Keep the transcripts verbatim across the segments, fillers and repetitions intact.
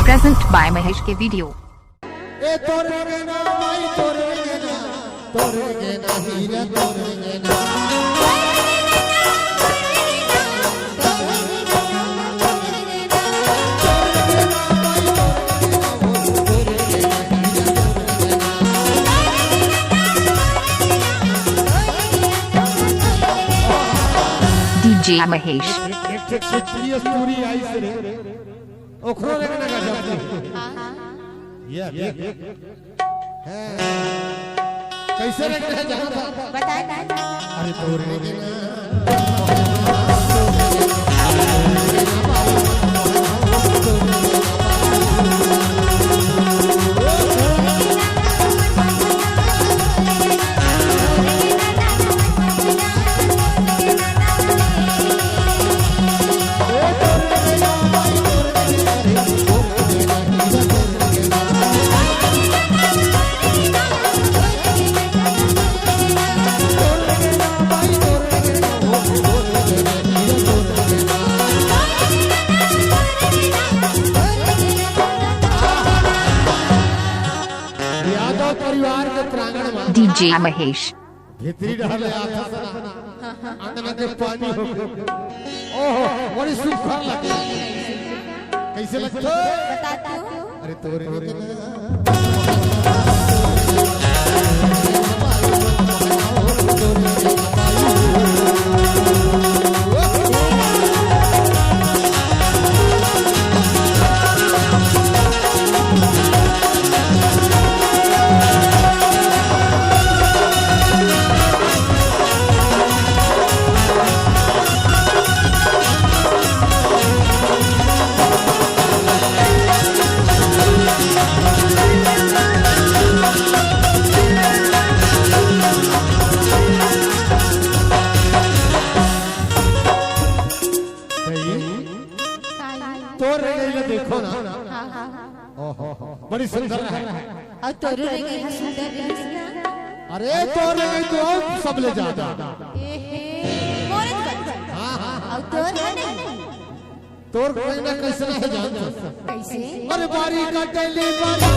Present by Mahesh K Video। ए तोरे के ना माई, तोरे के ना, तोरे के ना हीरा, तोरे के ना। DJ Mahesh। एक, एक, एक, एक, ये story आई से रे। ओखरो रे ना गजब। हाँ। ये, ये। हैं। कैसे रे के जहाँ था? बताए ना। अरे तोरे के ना। यादव परिवार के प्रांगण में DJ Mahesh। भीतरी डहर ले आथे सना, अंगना के पानी हो। ओहो, बड़ी सुघर लगे। कैसे लगथे? बता तो। अरे तोरे के ना। दई, तोर रे गई ला देखो ना। हाँ, हाँ, हाँ। ओहो, बड़ी सुंदर है। अउ तोरो रे गई हा सुंदर रहिस ना। अरे तोर रे गई तो अउ सबले ज्यादा। ए हे, मोरे तो बच्चा। हाँ, हाँ। अउ तोर हा नहीं। तोर कोई ना कैसे ना है जानत। कैसे? अरे बारी का टैली बारी।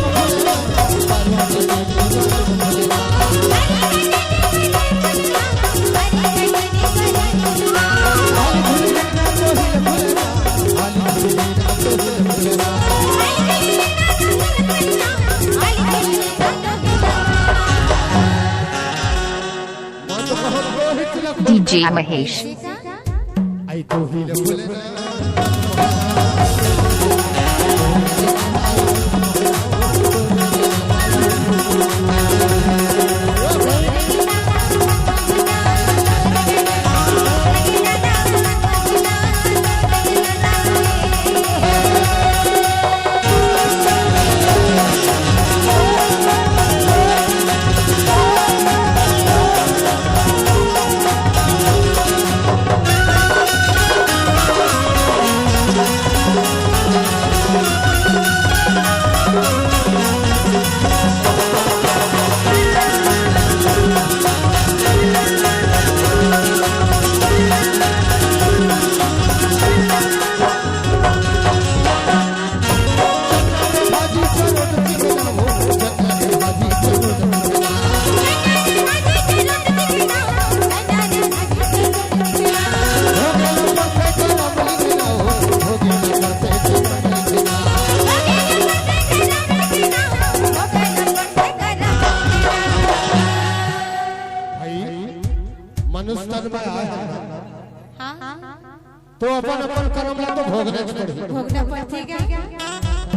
DJ Mahesh। आई तो ही भाई, मनुष्य तन में आए हैं। हाँ, हाँ, हाँ। तो अपन अपन कर्म ला तो भोगना पड़ही। भोगना पड़ही क्या?